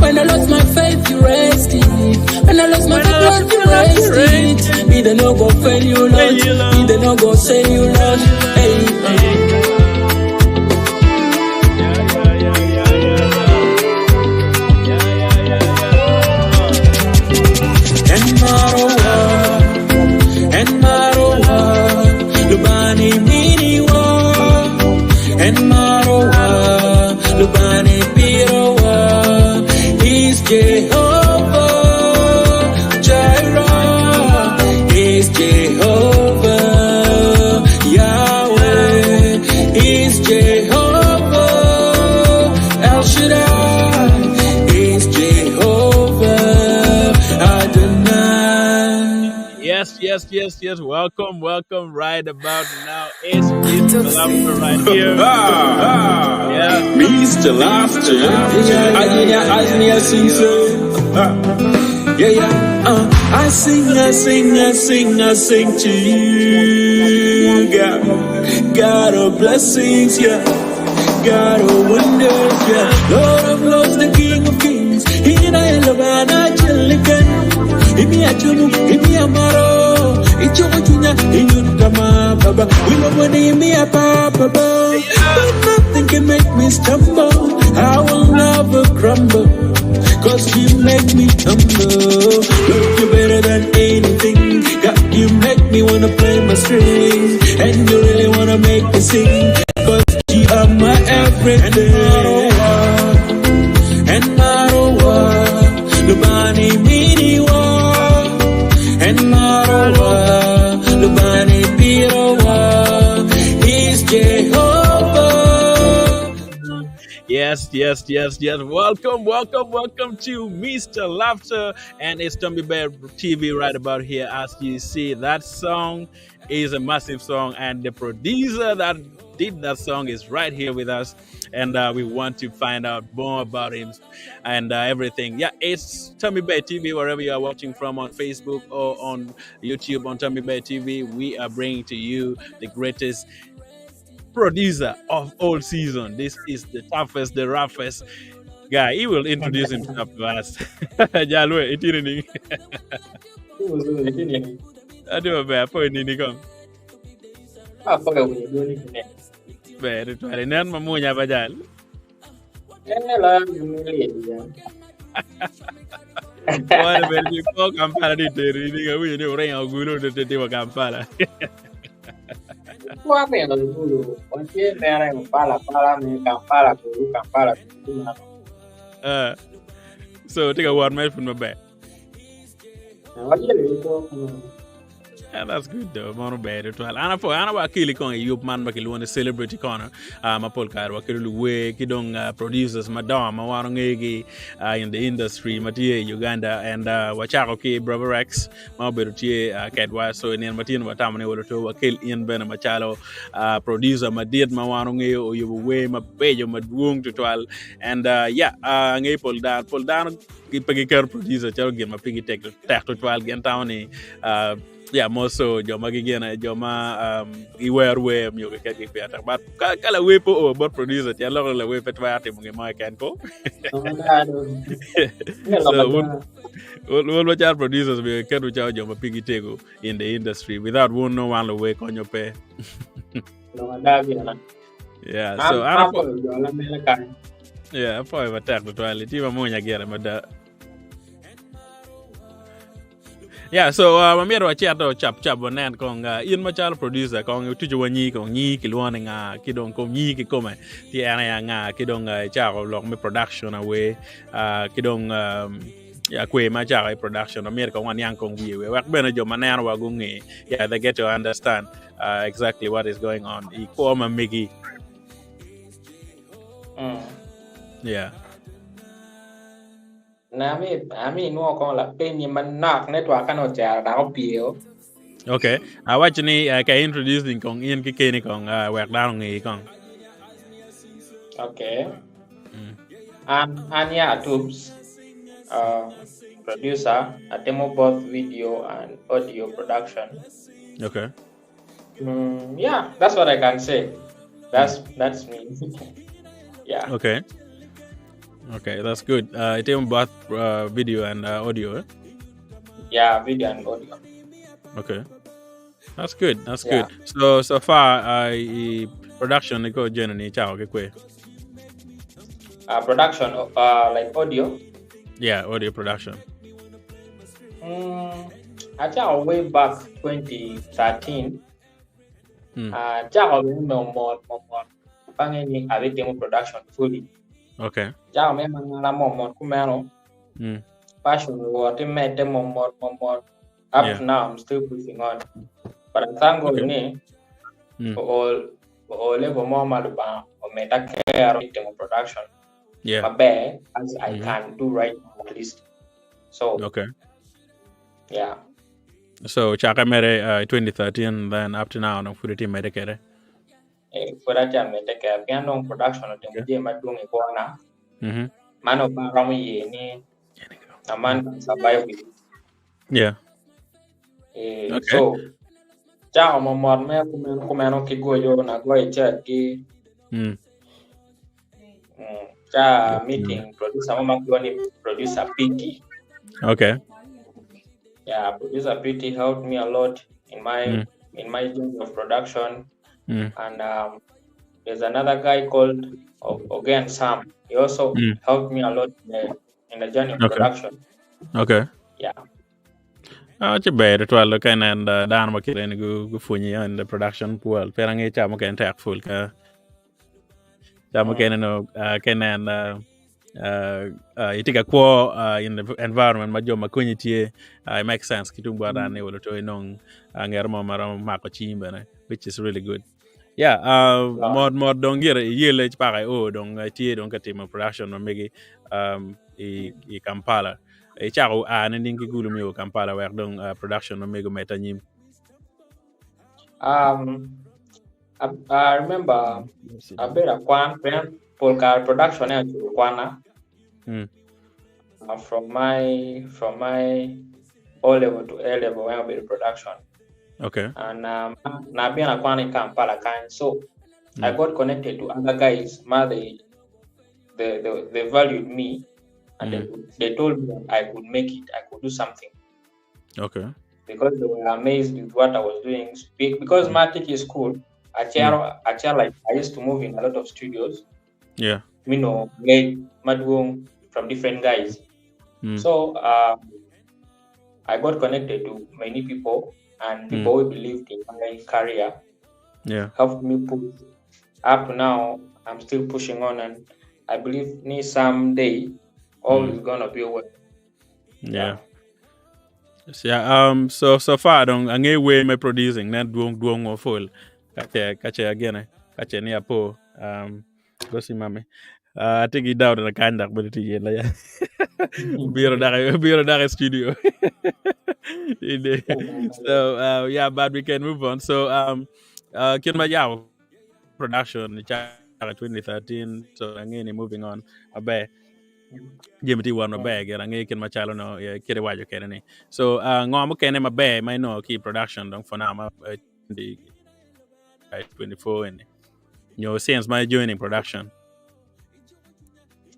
When I lost my faith, you raised it. When I lost my faith, Lord, you raised it. Me they no go fail you, Lord. Me they no go say you, Lord. Hey, hey. En marowa, en marowa, Lubani miniwa. En marowa, Lubani pirowa. He's Jehovah Jireh. He's Jehovah Yahweh. He's Jehovah El Shaddai. He's Jehovah Adonai. Yes. Welcome, welcome right about now. It's Mr. Laughter right here. Yeah. Mr. Laughter. I sing so. Yeah. I sing, I sing, I sing, I sing to you. God, God of blessings, yeah. God of wonders, yeah. Lord of lords, the King of kings. Ina elobana chiliken. Imi achunu, imi amaro. Ichomo chunya, inyutama baba. We love when imi apa baba. But nothing can make me stumble. I will never crumble. 'Cause you make me humble. Look, you're better than anything. God, you make me wanna play my strings. And you really wanna make me sing. 'Cause you are my everything. And Marowa, Lubani Miniwa. And Marowa, Lubani Pirowa. He's Jehovah. Yes. Welcome, welcome, welcome to Mr. Laughter. And it's Tommy Bear TV right about here. As you see, that song is a massive song. And the producer that did that song is right here with us. And we want to find out more about him and everything. Yeah, it's Tommy Bear TV, wherever you are watching from on Facebook or on YouTube on Tommy Bear TV. We are bringing to you the greatest producer of all season. This is the toughest, the roughest guy. He will introduce himself to us. Jalwe, itini ni. Adi maber, apoyo nini kong. Apoyo winyo dwoni kine. Ber, tware nen mamunya ba jal. Ela gimilie ya. Wan ber ni ko Kampala ni teri ni ga winyo ni urenga ogulo to tete wa Kampala. Kwa me lo gulu. Wantie mere Kampala pala me Kampala kuru Kampala kuru. So take a word my phone maber. Wajele ko. Yeah, that's good though. Mono ber twal. Ana po ana wa kili kong yup man ba kiluongo ni celebrity corner. Ma pol kare wa kelo luwe ki dong producers madongo ma wan ong'egi in the industry ma tye i Uganda and wachako ki Brother Rex ma obedo tye kedwa, so nino matin watamo ni waloto wakel in bene macalo producer madit ma wan ong'eyo oyubo wer mabeco madwong tutwal and yeah, ang'eyo pol dano pol dano pe giketo producer calo gin ma pigi tek tek tutwal, gin tamo ni yeah, more so joma gigene joma giwero wer miyo giket gi pira tek, but ka lawer po o bot producer tyen loko lawer pe twero timo gin mo keken ko. So wun macalo producers myero iketo calo joma pigi tego in the industry. Without wun no wan luwer konyo pe. Yeah, so ana po yeah, apoyo matek tutwal, itye mamunya gire mada. Yeah, so wamyero wacito cap cap wanen kong in macalo producer kong otuco wa nyi kong nyi kilwongo ni nga ki dong kom nyi kikome tye en aye nga ki dong icako lok me production awer ki dong ya kwer ma cako i production wamyero kong waniang kong wiye wiye wek bene jo ma neno wa gunge. Yeah, they get to understand exactly what is going on i kwo ma megi. Yeah. Na ami nuo kong la penyi manok network kan ocero dok opyeo. Okay. Awacho ni ka introducing kong in ki keni kong wek dano ng'eyi kong. Okay. An ya Tubes, producer. Atimo both video and audio production. Okay. Yeah, that's what I can say. That's me. Yeah. Okay. Okay, that's good. Itimo both video and audio. Eh? Yeah, video and audio. Okay. That's good. That's Yeah. good. So so far production ko jeno ni chao ke kwe. Production like audio. Yeah, audio production. Acha way back 2013. Chako me mo mo mo pange ni abi timo production fully. Okay. Chako me mangala mo mo kumeno. Passion wo ti mete mo mo mo mo. Up to now I'm still pushing on. But I thank God ni all level mo maluba o meta care timo production. Yeah. Mabe as I can do right now at least. So okay. Yeah. So chaka mere 2013 then up to now no furiti mere kere. Furati mere kere piano production timo je maduong e kona. Mano ba ramu ye ni a man can survive with it. Yeah. Okay. So chako mo mor me kumeno kigoyo na go e chat ki cha meeting producer mama ni producer PT. Okay. Yeah, producer PT helped me a lot in my in my journey of production. And there's another guy called Ogen Sam. He also helped me a lot in the journey of production. Okay. Yeah. Ci ber twal kan and dan ma kiren gu funyi in the production pool. Pero ngi cha mo ken tak full ka. Cha mo ken no ken and itika kwo in the environment ma jo ma kunyi tie, it makes sense kitung ba dan ne wolo to inong nger mo maro mako chimbe ne, which is really good. Yeah, mod mod dong gire yele pa o dong tie dong ka timo production no megi i Kampala. E chako a ne ningi gulu mi o Kampala wek dong production no mego meta nyim. I remember a bit of kwan Polka production at Kwana. From my O level to A level when I be production. Okay. And na been a kwan in Kampala kind. So I got connected to other guys. Ma they valued me. And they told me I could make it, I could do something. Okay. Because they were amazed with what I was doing. Because Matic is cool. I like I used to move in a lot of studios. Yeah. You know, made Madwong from different guys. So I got connected to many people, and people who believed in my career. Yeah. Helped me push. Up to now, I'm still pushing on, and I believe me someday all is gonna be well. Yeah. Yeah. So far dong ange way my producing na duong duong o full. Kache again. Kache ni apo. Go see mommy. I think he down in a kind of but it Biro da studio. So yeah, but we can move on. So kin ma yaw production 2013. So ange moving on. Abe Jimmy T one bag and I can machalo no kere wajo kere ni. So ngom kene mabe mai no key production dong for now the 24 and you know since my joining production.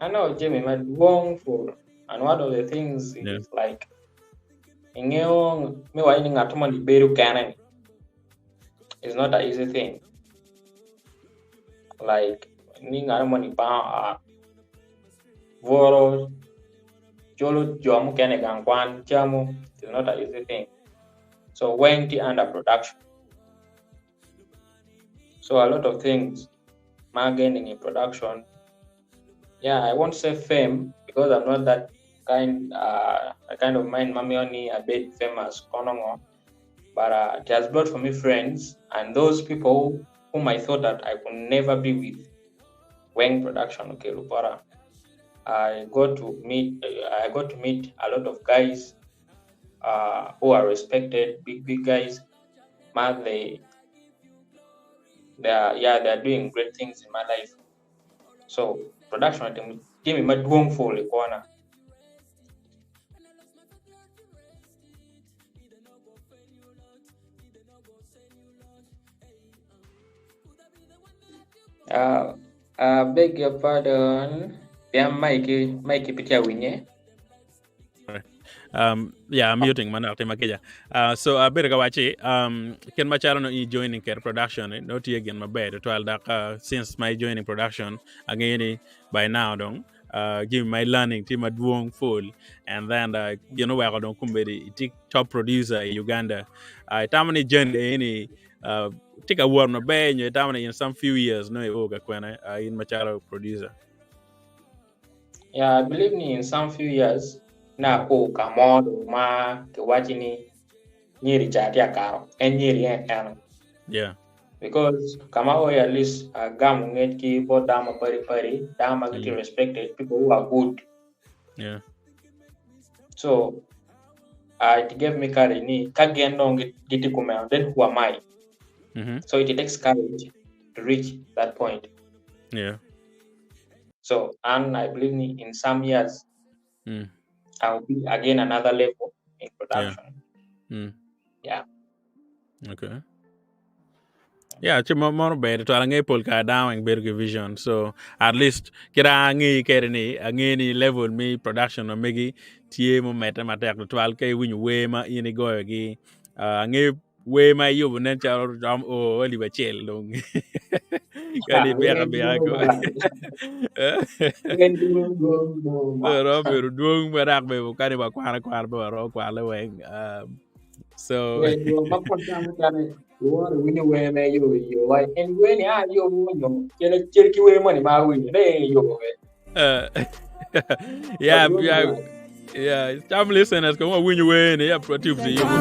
I know Jimmy my wrong for and one of the things is like me wa ni ngatuma ni beru kana. It's not an easy thing. Like ni ngatuma ni ba Voro, Jolo, Jomu, Kenegan, Kwan, Jamu, it's not an easy thing. So when the under production. So a lot of things, marketing in production. Yeah, I won't say fame because I'm not that kind kind of mind mamioni a bit famous konongo. But it has brought for me friends and those people whom I thought that I could never be with when production okay Lupara. I got to meet a lot of guys who are respected, big guys. Man, they are doing great things in my life. So production give me my for the corner. I beg your pardon. Pien mic mic pe tye winye. Um, yeah, I'm muting man ati makija. So abedo ka waci um, kit macalo no i joining ked production ni no tye gin maber tutwal dok since my joining production angeyo ni by now dong jami ma i learning tye madwong full and then gin oweko dong kombeddi itye top producer i Uganda. Itamo ni journey eni tye ka wot maber nyo itamo ni in some few years no io ka kwene in macalo producer? Yeah, I believe ni in some few years na o ka mo dong ma kiwaci ni nyeri ca tye akato en nyeri en eno. Yeah. Because kama o at least agamo ngec ki bot dano mapadi padi, dano ma gitye respected, people who are good. Yeah. So it gave me courage ni ka gin dong gitye kumeno, then who am I? So it takes courage to reach that point. Yeah. So, and I believe in some years, I will be again another level in production. Yeah. Yeah. Okay. Yeah, ci mono ber twal ange pol kare dano weng bedo ki vision. So at least kit ange kede ni ange ni level mi production ma megi tye mumedde matek tutwal ka iwinyo wer ma in igoyo gi. Ange wer ma iyubo nen calo rom o alip acel dong. Kadi byek abyeka ko. Rom bedo dwong ma dok bene kadi wakwan akwana pe waromo kwane weng. So Iworo iwinyo wer ma iyubo i yo wa en wer ni a iyubo nyo cel ki wer moni ma awinyo ne iyubo be. Yeah, yeah, yeah. Some listeners come winyo wer ni ya tubes iyubo.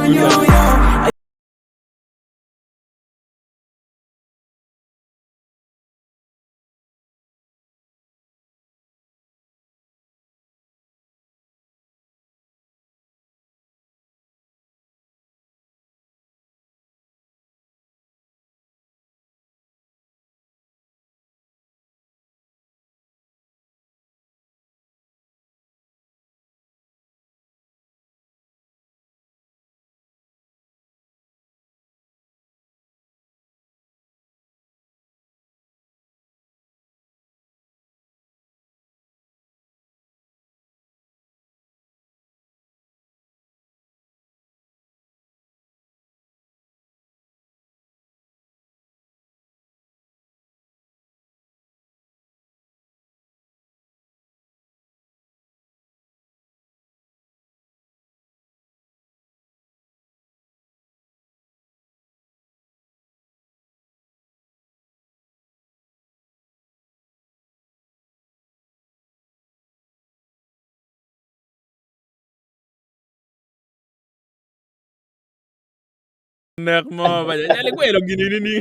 Nek mo ba jali kwelo gini ni ni.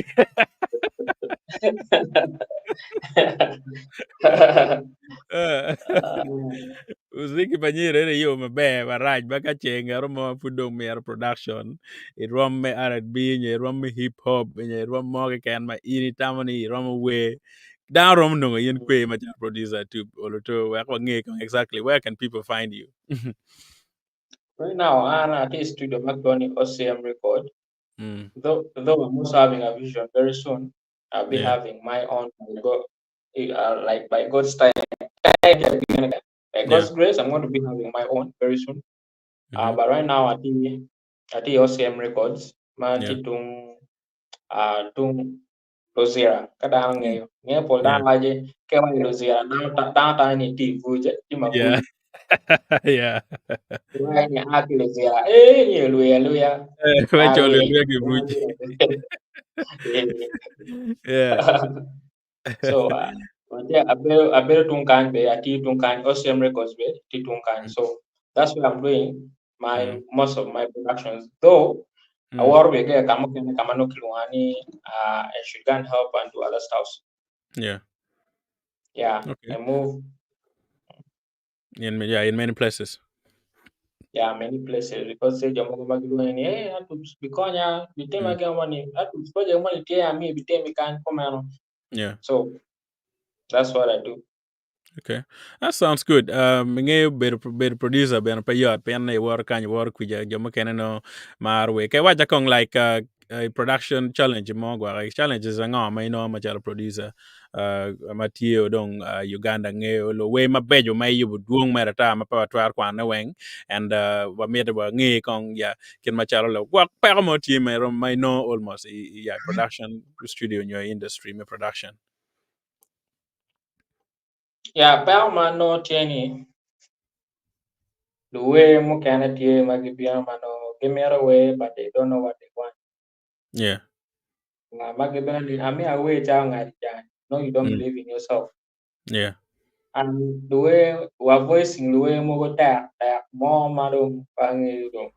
Muziki pa nyiri ene yo maber marac ma ka ce ngat mo pud dong mito production i rwom me R&B nyo i rwom me hip hop nyo i rwom mo keken ma in itamo ni iromo wer dano romo nongo in kwer macalo producer Tube Oloto wek wange kong exactly where can people find you. Right now, I'm at a studio Macdonald OCM record. Though I'm also having a vision very soon, I'll be having my own go, like by God's time, by God's grace, I'm going to be having my own very soon. But right now, at the OCM Records, ma tung tung Luzira ka dano ngeyo ngeyo pol dano waco ka iwaco Luzira dano tamo ni itye i buc itye mabuc iwaco ni aa ki Luzira ee nyo ilweyo alweya Waco lweyo alweya ki i buc. So abedo tung kany bene atiyo tung kany OCM Records bene tye tung kany so that's where I'm doing my most of my productions though aworo bene ki ka mukene ka ma nongo kilwonga ni I should go and help and do other stuffs. Yeah. Yeah. Okay. I move. In yeah, in many places. Yeah, many places because jo mogo ma gilwongo ni hey Atubs bikonya bitema gin moni Atubs project moni tye amiyo bitemi kany kumeno. Yeah. So that's what I do. Okay. That sounds good. Ingeyo bedo bedo producer bene pe yot pien iwoto kany iwoto kwija jo mukene no maro wer. Ke waca kong like. production challenge mo gwaka challenges ango ma inongo macalo producer ma tye dong Uganda ngeyo luwer mabeco ma iyubo dwong mere ata ma pe watwero kwane weng and wamito wange kong ya kit macalo gwok peko mo tye ma inongo almost i production studio nyo industry me production. Ya peko ma anongo tye ni luwer mukene tye ma gibino ma nongo gimito wer but they don't know what they want. Ma gibino ni amiyo awer calo ngat jang no you don't believe in yourself. And luwer wa voicing luwer mogo tek tek mo ma dong pe angeyo dong.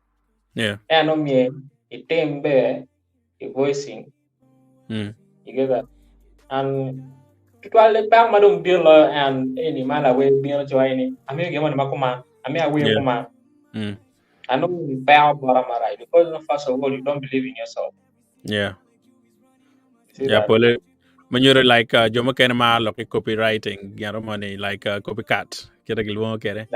En omyero itim ber i voicing. You get that? And tutwal peko ma dong dit loyo en eni ma lawer bino ci waco ni amiyo gin moni ma kuman, amiyo awer kuman. Anongo ni peko bota marac because first of all you don't believe in yourself. See Yeah, that? pole manyuto like jo mukene ma lok ki copywriting gin romo ni like copycat kite gilwongo kede.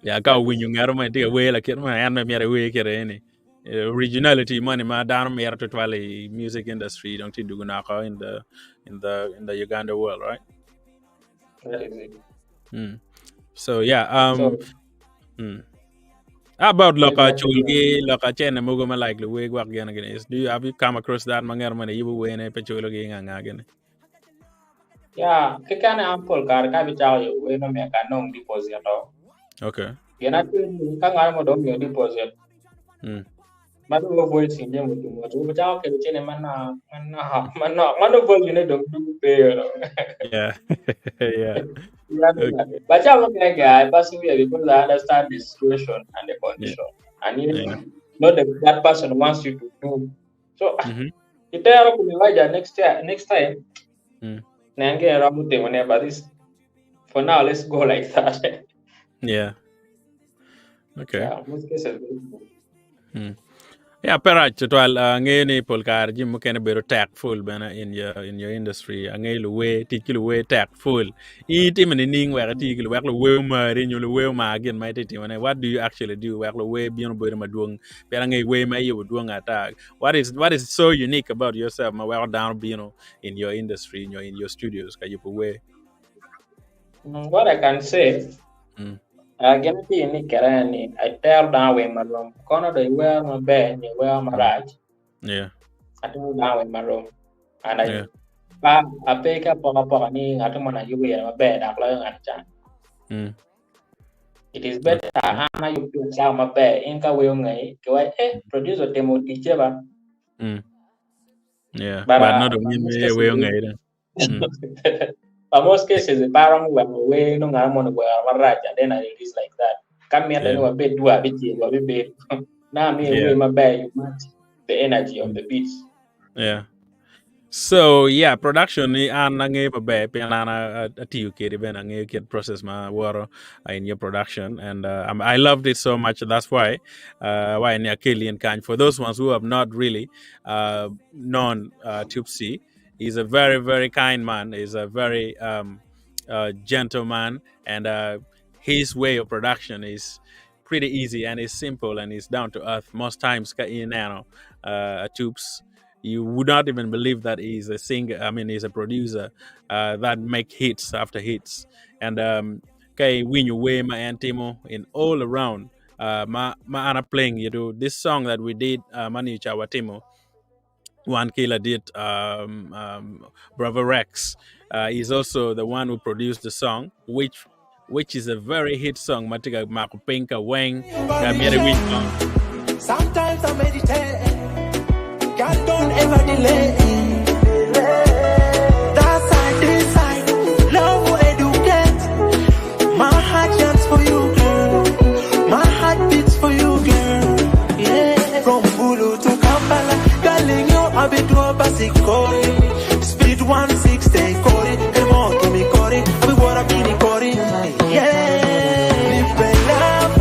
Yeah, ka owinyo ngat mo tye ka wer lakit mo en bene myero ewer kede eni. Originality moni ma dano mito tutwal i music industry dong tye dugo noko in the Uganda world, right? That is it. So yeah, So How about loka exactly. chulgi loka chene mogo ma like luwe gwak gene gene is do you have you come across that ma ngero mane yibu wene pe chulo gi nga nga gene? Yeah, kekene an pol kare ka abicako yubo wer me myero anong deposit o. Gin atye ni ka ngat mo dong omiyo deposit ma dong voicing jami otumo ci obicako kelo cene manok manok manok ma nongo volume ne dong dugo pe dong. Okay. But yeah, okay, I persevere because I understand the situation and the condition. And you know that person wants you to do. So itero kumiwaja next year, next time. Nange ramu timo but this for now let's go like that. Yeah. Okay. Yeah, most cases. Yeah, pero tutwal angeyo ni pol kare jami mukene bedo tek full bene in your industry. Angeyo luwer tic ki luwer tek full. Itimo nining wek iti ki wek luwer omari nyo luwer omar gin ma itye timone? What do you actually do wek luwer bino bedo madwong? Pien angeyo wer ma iyubo dwong ata. What is so unique about yourself ma weko dano bino in your industry nyo in your studios ka yubo wer? What I can say, gin tye ni kere ni atero dano weng marom. Kono do iwer maber nyo iwer marac, atero dano weng marom. And I pa ape ki apokapoka ni ngat mo na yubo yer maber dok loyo ngat can. It is better an ayub cawa maber in ka wer ongeyi kiwaco eh producer otimo ticce ba. But, But not but only most me cases wer ongeyi then. But most cases iparo ni weko wer nongo ngat moni owero marac and then I release like that. Ka mitte ni wabed dwe abicel wabibed. Na amiyo wer maber you match the energy of the beats. Yeah. So yeah, production ni an angeyo maber pien an atiyo kede bene angeyo kit process ma woto in your production and I loved it so much. That's why ni akeli in kany. For those ones who have not really known Tupsy, he's a very, very kind man. He's a very gentleman, and his way of production is pretty easy and it's simple and it's down to earth. Most times, ka ineno Tupes, you would not even believe that he's a singer. I mean, he's a producer that make hits after hits. And kay winyo wer ma en timo in all around. Ma ana playing this song that we did, Mani Chawatimo. One Killer did Brother Rex. He's also the one who produced the song, which is a very hit song. Matika Makupinka Weng. Sometimes I meditate. God don't ever delay. That side, this side, love will educate. My heart yearns for you, girl. My heart beats for you, girl. Yeah. From Gulu to Kampala, Galinyo, Abidwa, Basikori. Speed 160, Kori, Emo, Kimi, Kori, Abiwara, Bini, Kori. Yeah. Nipe love,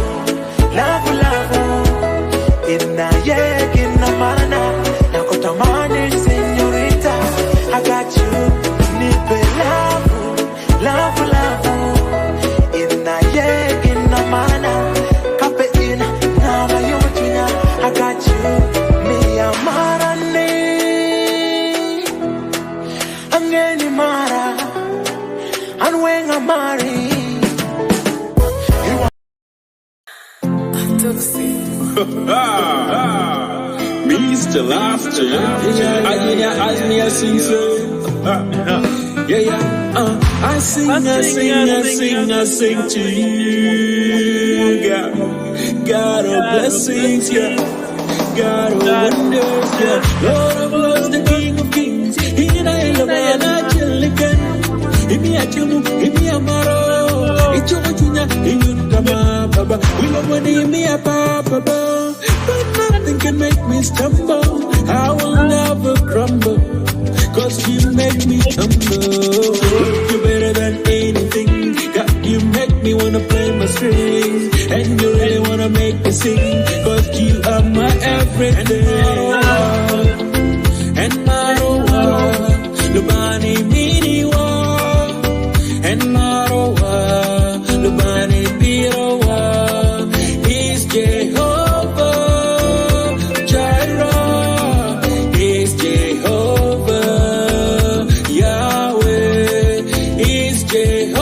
love, love. Ina ye, kina mana, nakutamani. An weng amari. Mr. Laughter, I in your eyes, me I sing so. Yeah, yeah. I sing, I sing, I sing, I sing to you, God. God of blessings, yeah. God of wonders, yeah. Lord of lords, the King of kings. Ina chiliken. Imi achimu, imi amaro. Ichumo chunya, inyutama, baba. Wilo mwani imi apa, baba. But nothing can make me stumble. I will never crumble. Cause you make me humble. You're better than anything. God, you make me wanna play my strings. And you really wanna make me sing. Cause you are my everything. And Marowa, Lubani Miniwa. And Marowa, Lubani Pirowa. He's Jehovah Jireh. He's Jehovah Yahweh. He's Jehovah.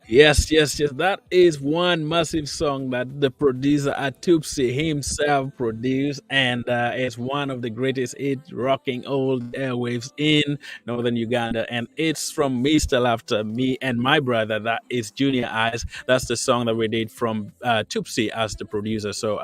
Yes, yes, yes. That is one massive song that the producer Atupsi himself produced, and it's one of the greatest hit rocking old airwaves in northern Uganda. And it's from Mr. Laughter, me and my brother. That is Junior Eyes. That's the song that we did from Tupsi as the producer. So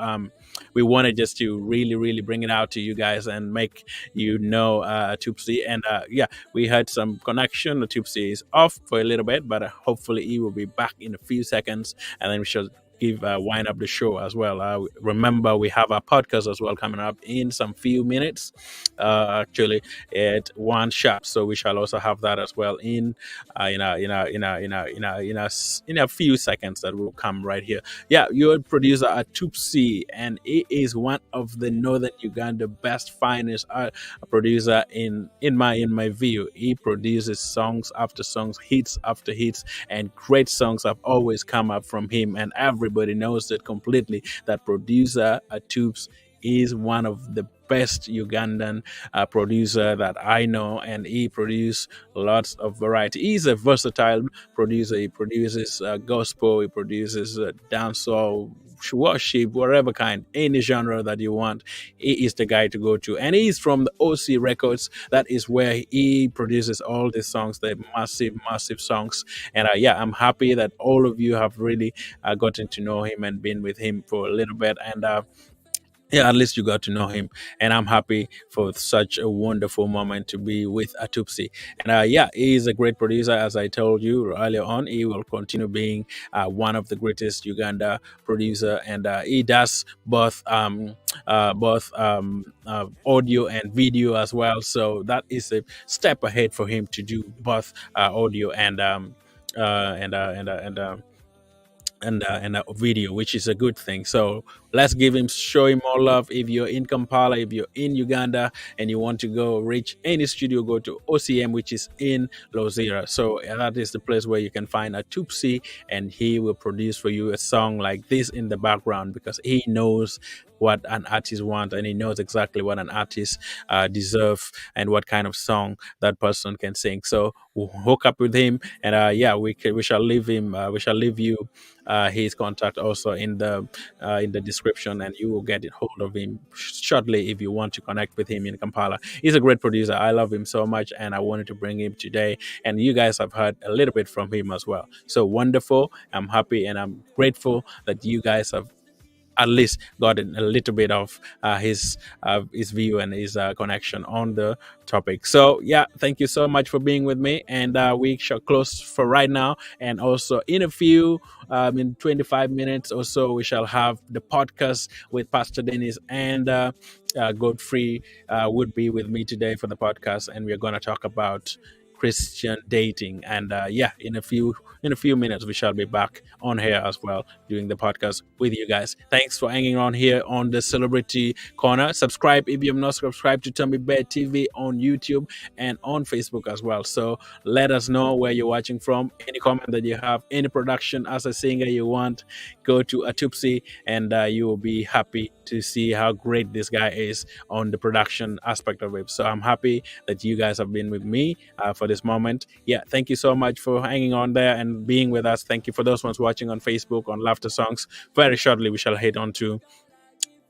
we wanted just to really, really bring it out to you guys and make you know Tupsi. And yeah, we had some connection. The Tupsi is off for a little bit, but hopefully he will be back in a few seconds, and then we shall give wind up the show as well. Remember, we have our podcast as well coming up in some few minutes, actually at 1 sharp. So we shall also have that as well in in a in a in a in a in a in a, in a few seconds that will come right here. Yeah, your producer Atupsi, and he is one of the northern Uganda best finest producer in my in my view. He produces songs after songs, hits after hits, and great songs have always come up from him, and everybody knows it completely that producer Atupsi is one of the best Ugandan producer that I know, and he produces lots of variety. He's a versatile producer. He produces gospel, he produces dancehall, worship, whatever kind, any genre that you want. He is the guy to go to, and he's from the OC Records. That is where he produces all the songs, the massive, massive songs. And yeah, I'm happy that all of you have really gotten to know him and been with him for a little bit. And yeah, at least you got to know him, and I'm happy for such a wonderful moment to be with Atupsi. And yeah, he is a great producer, as I told you earlier on. He will continue being one of the greatest Uganda producer, and he does both audio and video as well. So that is a step ahead for him to do both audio and and a video, which is a good thing. So let's give him, show him more love. If you're in Kampala, if you're in Uganda, and you want to go reach any studio, go to OCM, which is in Luzira. So that is the place where you can find Atupsi, and he will produce for you a song like this in the background, because he knows what an artist wants, and he knows exactly what an artist deserves and what kind of song that person can sing. So we'll hook up with him, and yeah, we can, we shall leave him. We shall leave you his contact also in the description, and you will get hold of him shortly if you want to connect with him in Kampala. He's a great producer. I love him so much, and I wanted to bring him today. And you guys have heard a little bit from him as well. So wonderful. I'm happy and I'm grateful that you guys have at least gotten a little bit of his view and his connection on the topic. Thank you so much for being with me, and we shall close for right now. And also in a few, in 25 minutes or so, we shall have the podcast with Pastor Dennis and Godfrey would be with me today for the podcast, and we are going to talk about Christian dating. And in a few minutes we shall be back on here as well doing the podcast with you guys. Thanks for hanging on here on the Celebrity Corner. Subscribe if you have not subscribed to Tommy Bear TV on YouTube and on Facebook as well. So let us know where you're watching from. Any comment that you have, any production as a singer you want, go to Atupsi, and you will be happy to see how great this guy is on the production aspect of it. So I'm happy that you guys have been with me for this moment. Yeah, thank you so much for hanging on there and being with us. Thank you for those ones watching on Facebook on Laughter Songz. Very shortly, we shall head on to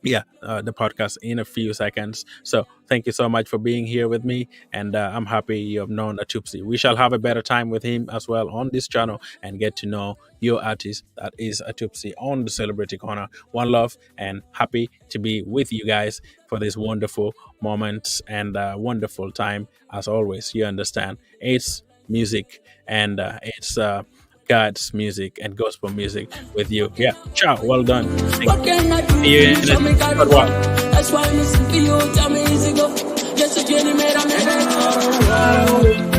the podcast in a few seconds. So thank you so much for being here with me, and I'm happy you have known Atupsi. We shall have a better time with him as well on this channel and get to know your artist that is Atupsi on the Celebrity Corner. One love and happy to be with you guys for this wonderful moment and wonderful time as always. You understand, it's music and it's God's music and gospel music with you. Yeah. Ciao. Well done. Thank What can I do? See you in Show a me God short while. That's why I'm missing for you. Tell me easy go. Just a journey made I'm